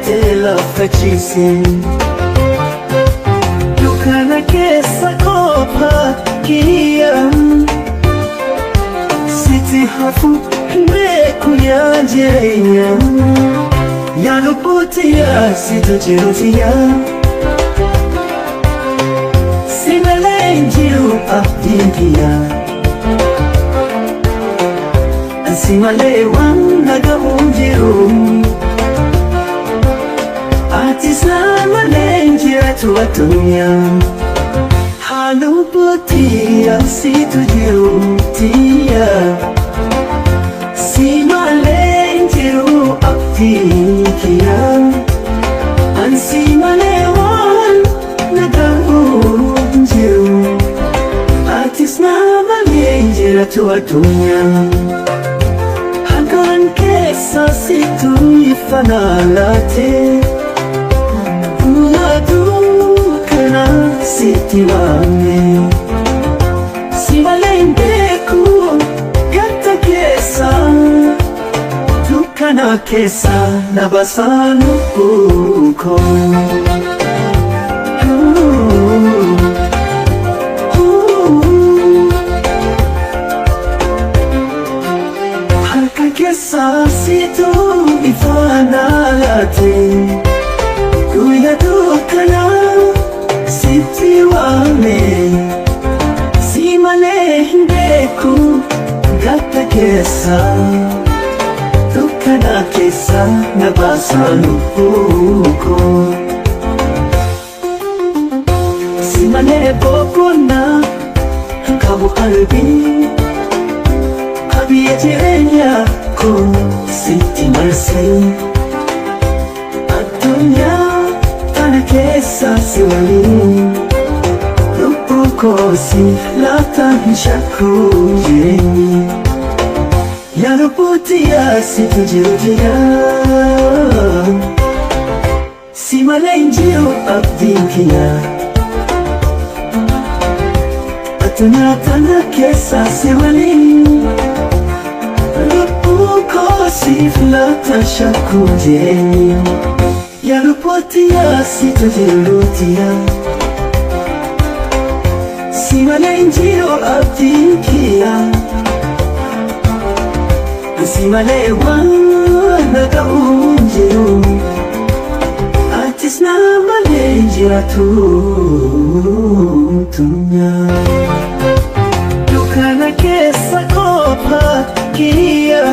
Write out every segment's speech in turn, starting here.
Teete lafa ciise dukkana keessa kophaa kiyya sitti hafu beeku yaa jireenya yaa lubbuutiyyaa situ jirutiyyaa si malee hin jiru abdiin kiyyaa si malee waan naga'uun jiru. Ati malee hin jiraatu addunyaa Haalubbootiyyaa situ jirutiyyaa si malee hin jiru abdiin kiyyaa Ansi malee waan naga'uun hin jiru Atis na malee hin jiraatu addunyaa Halkan keessa situ ifa naa laate Dukkana sitti waame si malee hin beeku gadda keessa dukkana keessa na baasaa lubbuu koo. Harka keessa situ ifa naa laate. Guyyaa dukkana sitti waame si malee hin beeku gadda keessa dukkana keessa na baasaa lubbuu koo. Si malee boqonnaa qabu qalbii qabiyyee jireenya koo sitti marsee addunyaa tana keessa si waliin lubbuu koo si laata hin shakku jireenyi yaa lubbuutiyyaa situ jirutiyyaa si malee hin jiru abdiin kiyyaa addunyaa tana keessa si waliin lubbuu koo siif laata hin shakku jireenyi yaa lubbuutiyyaa situ jirutiyyaa si malee hin jiru abdiin kiyyaa si malee waan naga'uun jiru atis na malee hin jiraatu addunyaa. Dukkana keessa kophaa kiyya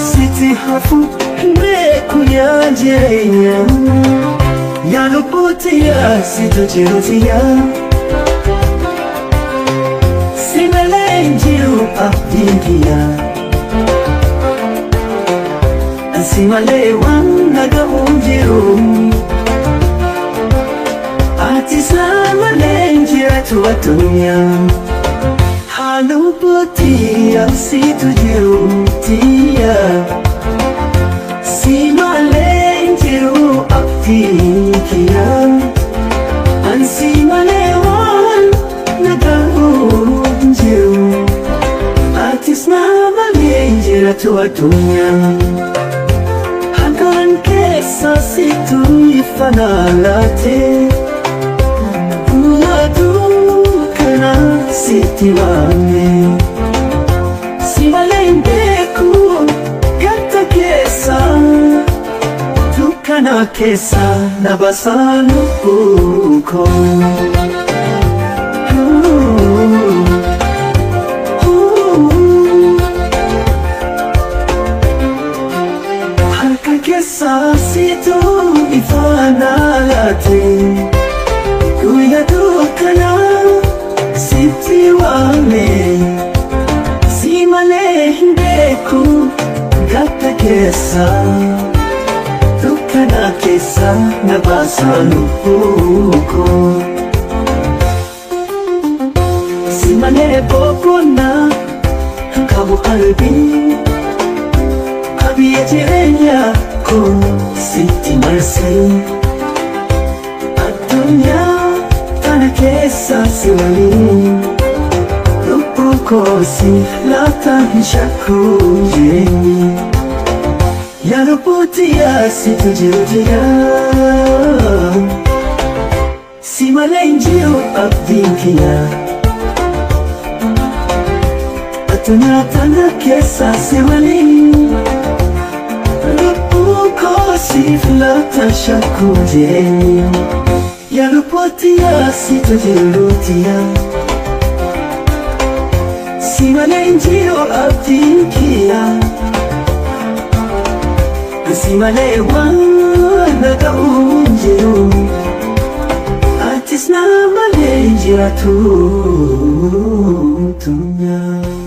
sitti hafu beeku yaa jireenya yaa lubbuutiyyaa situ jirutiyyaa si malee hin jiru abdiin kiyyaa si malee waan naga'uun jiru atis na malee hin jiraatu addunyaa Haalubbootiyyaa situ jirutiyyaa si malee hin jiru abdiin kiyyaa Ansi malee waan naga'uun hin jiru atis na malee hin jiraatu addunyaa Halkan keessa situ ifa naa laate dukkana sitti waame si malee hin beeku gadda keessa dukkana keessa na baasaa lubbuu koo. Harka keessa situ ifa naa laate guyyaa dukkana sitti waame si malee hin beeku gadda keessa dukkana keessa na baasaa lubbuu koo. Si malee boqonnaa qabu qalbii qabiyyee jireenya koo sitti marsee addunyaa tana keessa si waliin lubbuu koo si laata hin shakku jireenyi. Yaa lubbuutiyaa situ jiruutiyaa. Si malee hin jiru abdiin kiyyaa. Addunyaa tana keessa si waliin. Lubbuu koo siif laata shakkuu jireenya. Yaa lubbuutiyaa situ jiruutiyaa. Si malee hin jiru abdiin kiyyaa. Si malee waan na ga'u hin jiru. Atis na malee hin jiraatu. Dunyaa.